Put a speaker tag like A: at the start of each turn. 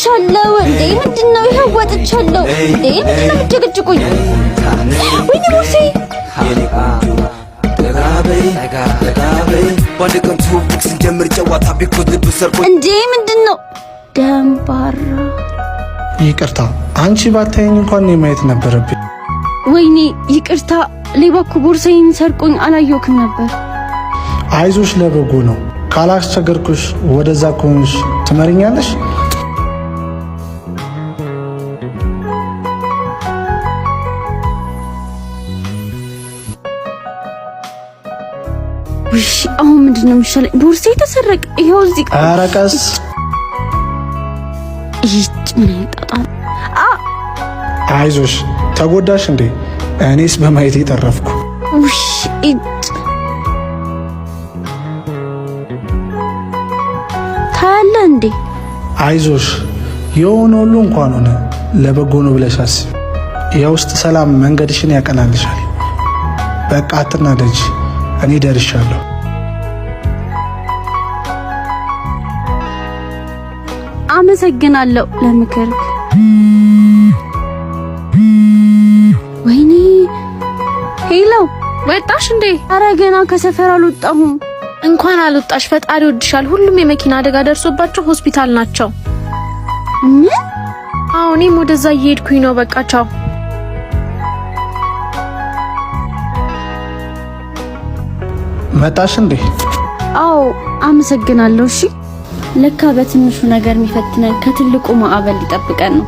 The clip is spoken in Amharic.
A: ጨርሻለሁ። እንዴ ምንድን ነው? ይኸው ወጥቻለሁ። እንዴ ምንድን ነው የምትጨቀጭቁኝ? ወይኔ ቦርሳዬ!
B: የኔ ቆንጆ ጠጋ በይ፣ ጠጋ በይ። በአንድ ቀን ትውውቅ ስንጀምር ጨዋታ because ልብ ሰርቆ
A: እንዴ ምንድን ነው? ደንባራ።
C: ይቅርታ፣ አንቺ ባታየኝ እንኳን እኔ ማየት ነበረብኝ።
A: ወይኔ ይቅርታ፣ ሌባ እኮ ቦርሳዬን ሰርቆኝ አላየሁክም ነበር።
C: አይዞሽ፣ ለበጎ ነው። ካላስቸገርኩሽ ወደዛ ከሆንሽ ትመሪኛለሽ?
A: ውይ አሁን ምንድን ነው የሚሻለኝ? ቦርሳዬ ተሰረቀ። ይኸው እዚህ።
C: ኧረ ቀስ።
A: ይጭ፣ ምን አይነት ጣጣ ነው? አ!
C: አይዞሽ፣ ተጎዳሽ እንዴ? እኔስ በማየቴ ተረፍኩ።
A: ውይ ይጭ፣ ታያለህ እንዴ?
C: አይዞሽ፣ የሆነ ሁሉ እንኳን ሆነ ለበጎ ነው ብለሽ አስቢ። የውስጥ ሰላም መንገድሽን ያቀናልሻል። በቃ አትናደጂ፣ እኔ ደርሻለሁ።
A: አመሰግናለሁ ለምክር። ወይኔ፣ hello።
D: ወጣሽ እንዴ?
A: አረ ገና ከሰፈር አልወጣሁም።
D: እንኳን አልወጣሽ፣ ፈጣሪ ወድሻል። ሁሉም የመኪና አደጋ ደርሶባቸው ሆስፒታል ናቸው።
A: ምን?
D: አዎ፣ እኔም ወደዛ እየሄድኩኝ ነው። በቃ ቻው።
C: መጣሽ እንዴ?
A: አዎ፣ አመሰግናለሁ። እሺ፣ ለካ በትንሹ ነገር የሚፈትነን ከትልቁ ማዕበል ሊጠብቀን ነው።